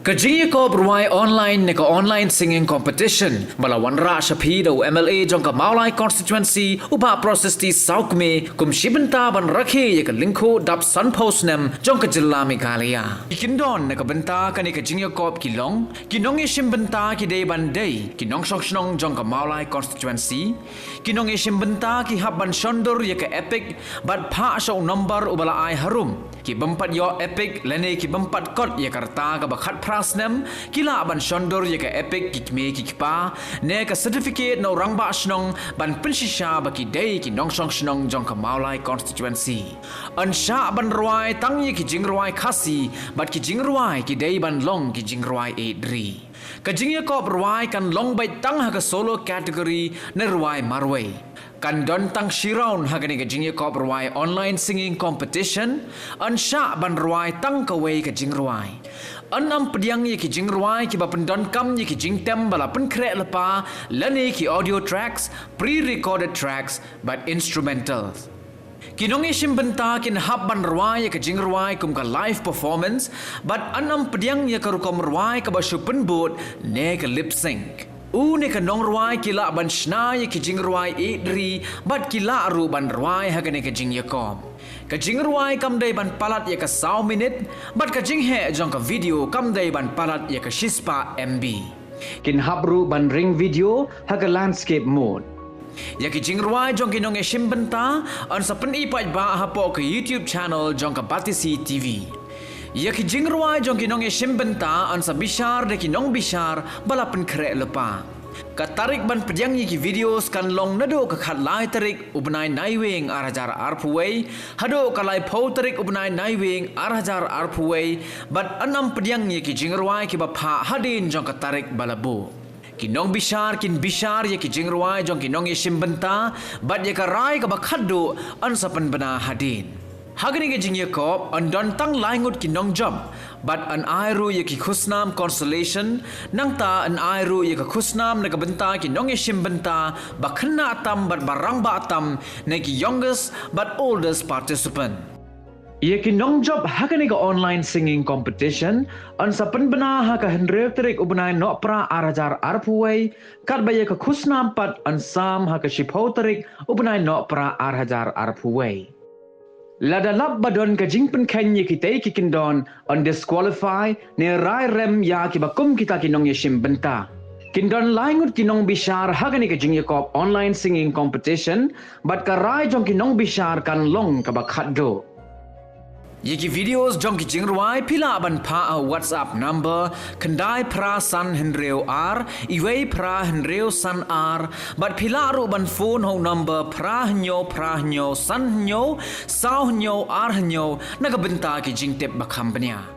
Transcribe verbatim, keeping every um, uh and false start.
Ka jingïakop rwai online ne ka online singing competition ba la wanrah sha phi da u M L A jong ka Mawlai constituency, u Bah Prasasti Sawkmie, kum shi bynta ban rakhe ïa ka lyngkhuh dap sanphew snem jong ka jylla Meghalaya. Ki kyndon na ka bynta kane ka jingïakop ki long: ki nongïashim bynta ki dei ban dei ki nongshong shnong jong ka Mawlai constituency. Ki nongïashim bynta ki hap ban shondur ïa ka EPIC bad phah sha u nombar uba la ai harum. Ki bym pat ïoh EPIC lane ki bym pat kot ïa ka rta kaba khatphra snem, ki lah ban shondur ïa ka EPIC ki kmie ki kpa ne ka certificate na u rangbah shnong ban pynshisha ba ki dei ki nongshong shnong jong ka Mawlai constituency. Yn shah ban rwai tang ïa ki jingrwai Khasi bad ki jingrwai ki dei ban long ki jingrwai ïeit ri. Ka jingïakop rwai kan long beit tang ha ka solo category ne rwai marwei. Kan don tang shi round ha kane ka jingïakop rwai online singing competition. Yn shah ban rwai tang kawei ka jingrwai. Yn ym pdiang ïa ki jingrwai kiba pyndonkam ïa ki jingtem ba la pynkhreh lypa lane ki audio tracks, pre-recorded tracks bad instrumentals. Ki nongïashim bynta kin hap ban rwai ïa ka jingrwai kum ka live performance bad yn ym pdiang ïa ka rukom rwai kaba shu pynbud ne ka lip sync. U ne ka nongrwai ki lah ban shna ïa ki jingrwai ïeit ri bad ki lah ruh ban rwai ha kane ka jingïakop. Ka jingrwai kam dei ban palat ïa ka saw minit bad ka jingheh jong ka video kam dei ban palat ïa ka shispah M B. Kin hap ruh ban ring video ha ka landscape mode. Ïa ki jingrwai jong ki nongïashim bynta yn sa pyni paidbah hapoh ka YouTube channel jong ka Batesi T V. Ïa ki jingrwai jong ki nongïashim bynta yn sa bishar da ki nongbishar ba la pynkhreh lypa. Ka tarik ban pdiang ïa ki videos kan long naduh ka khatlai tarik u bnai Naiwieng ar hajar arphew wei haduh ka laiphew tarik u bnai Naiwieng ar hajar arphew wei, bad yn ym pdiang ïa ki jingrwai kiba phah hadien jong ka tarik ba la buh. Ki nongbishar kin bishar ïa ki jingrwai jong ki nongïashim bynta bad ïa ka rai kaba khatduh yn sa pynbna hadien. Ha kane ka jingïakop yn don tang lai ngut ki nongjop bad yn ai ruh ïa ki khusnam consolation, nangta yn ai ruh ïa ka khusnam na ka bynta ki nongïashim bynta ba khynnah tam bad ba rangbah tam, ne ki youngest bad oldest participant. Ïa ki nongjop ha kane ka online singing competition yn sa pynbna ha ka hynriew tarik u bnai Nohprah ar hajar arphew wei, katba ïa ka khusnam pat yn sam ha ka shiphew tarik u bnai Nohprah ar hajar arphew wei. Lada lap ba don ka jingpynkheiñ ïa kitei ki kyndon, yn disqualify ne rai rem ïa kiba kum kita ki nongïashim bynta. Kin don lai ngut ki nongbishar ha kane ka jingïakop online singing competition bad ka rai jong ki nongbishar kan long kaba khatduh. Ïa ki videos jong ki jingrwai phi lah ban phah ha WhatsApp number khyndai phra san hynriew ar, iwei phra hynriew san ar, bad phi lah ruh ban phone ha u number phra hynñiew phra hynñiew san hynñiew saw hynñiew ar hynñiew na ka bynta ki jingtip ba kham bniah.